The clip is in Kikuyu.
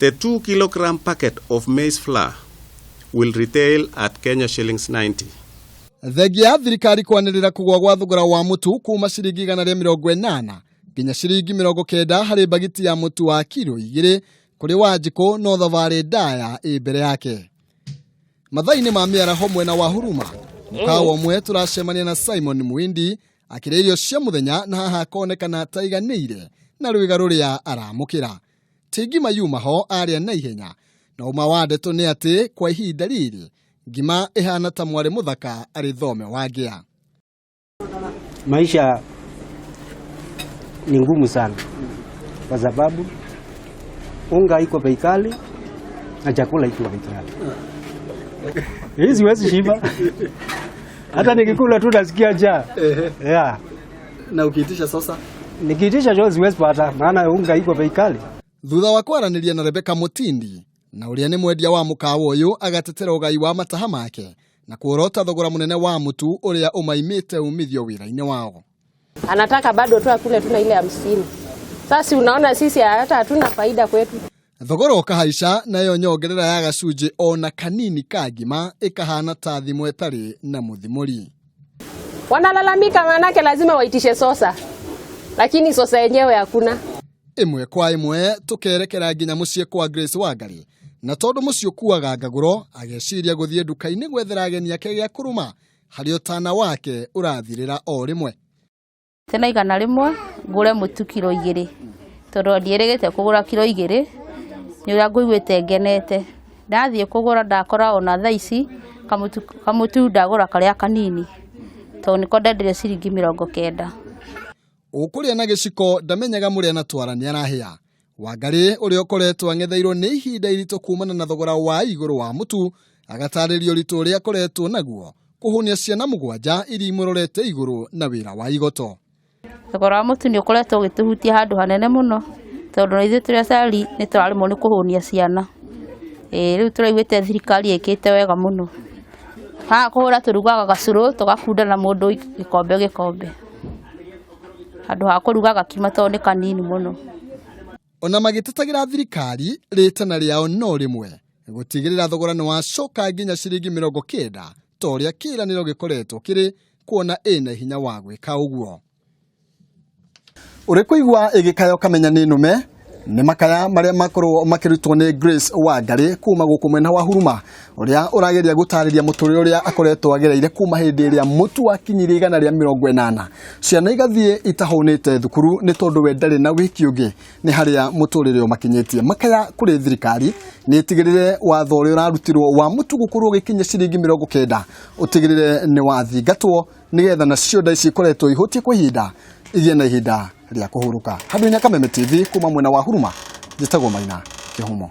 The 2 kilogram packet of maize flour will retail at Kenya shillings 90. Thengia ya thirikari kwanĩrĩra kũgũa gwa thogora wa mũtu kuma ciringi 180 nginya ciringi 90 harĩ mbagiti ya mũtu wa kiro 2 kũrĩ Wanjikũ no thabarĩ ndaya ĩ mbere yake. Mathaa-inĩ ma mĩaraho mwena wa Huruma, mũkawa ũmwe tũracemania na Simon Muindi akĩrĩa irio cia mũthenya na haha akonekana taiganĩire na rwĩga rũrĩa aramũkĩra. Ti ngima yuma ho arĩa na ihenya na ũma wa ndeto nĩ atĩ kwa ihinda rĩrĩ ngima ĩhana ta mwarĩ mũthaka arĩ thome wa ngĩa. Maisha ni ngumu sana kwa sababu unga iko bei kali na chakula iko bei kali. Hii siwezi shiba. Hata nikikula tu nasikia njaa. Yeah. Na ukiitisha sasa? Nikiitisha jo siwezi pata maana unga iko bei kali. Thutha wa kwaranĩria na Rebecca Mutindi na ũrĩa nĩ mwendia wa mũkawa ũyũ agatetera ũgai wa mataha make na kuorota thogora mũnene wa mũtu ũrĩa ũmaimĩte umithio wĩra-inĩ wao. Anataka bado tu akule tuna ile 50. Sasa unaona sisi hata hatuna faida kwetu. Thogora ũkahaica nayo nyongerera ya gacunjĩ ona kanini ka ngima ĩkahana ta thimũ ĩtarĩ na mũthimũri. Wanalalamika manake lazima waitishe sosa, lakini sosa yenyewe hakuna. Ĩmwe kwa ĩmwe tũkerekera nginya mũciĩ kwa Grace Wangari na tondũ mũciĩ ũkuaga ngagũro ageciria gũthiĩ nduka-inĩ gwethera ageni ake gĩa kũrũma harĩ ũtana wake ũrathirĩra o rĩmwe. Tena 100 ngũre mũtu kiro 2 tondũ ndiĩrĩgĩte kũgũra kiro 2 nĩ ũrĩa ngũiguĩte ngenete. Ndathiĩ kũgũra ndakora ona thaa ici kamũtu ndagũra karĩa kanini tondũ nĩko ndendirie ciringi 90. Ũkũrĩa na gĩciko ndamenyaga mũrĩa na twara nĩarahĩa. Wangari ũrĩa ũkoretwo ang'etheirwo nĩ ihinda iritũ kumana na thogora wa igũrũ wa mũtu agatarĩria ũritũ ũrĩa akoretwo naguo kũhũnia ciana 7 iria imũrorete igũrũ na wĩra wa igoto. Thogora wa mũtu nĩ ũkoretwo ũgĩtũhutia handũ hanene mũno tondũ na ithuĩ tũrĩ aciari nĩ tũraremwo nĩ kũhũnia ciana. Rĩu tũraiguĩte thirikari ĩkĩte wega mũno. Haha kũhũra tũrugaga gacũrũ tũgakunda na mũndũ gĩkombe gĩkombe handũ ha kũruga gakima tondũ nĩ kanini mũno. Ona magĩtetagĩra thirikari rĩtana rĩao no rĩmwe gũtigĩrĩra thogora nĩ wacoka nginya ciringi 90 ta ũrĩa kĩĩranĩro gĩkoretwo kĩrĩ kuona ĩna hinya wa gwĩka ũguo. Ũrĩ kũigua ĩgĩkaya ũkamenya nĩ nũme nĩ makaya marĩa makorwo makĩrutwo nĩ Grace Wangari kuma gũkũ mwena wa Huruma ũrĩa ũrageria gũtarĩria mũtũrĩre ũrĩa akoretwo agereire kuma hĩndĩ ĩrĩa mũtu wakinyirie 180. Ciana igathiĩ itahũnĩte thukuru nĩ tondũ we ndarĩ na wĩki ũngĩ nĩ harĩa mũtũrĩre ũmakinyĩtie. Makaya kũrĩ thirikari nĩ ĩtigĩrĩre watho ũrĩa ũrarutirwo wa mũtu gũkorwo ũgĩkinya ciringi 90 ũtigĩrĩre nĩ wathingatwo nĩgetha nacio nda ici ikoretwo ihũtie kwa ihinda igĩe na ihinda rĩa kũhurũka. Handũ-inĩ Kameme TV kuma mwena wa Huruma njĩtagwo Maina Kĩhumo.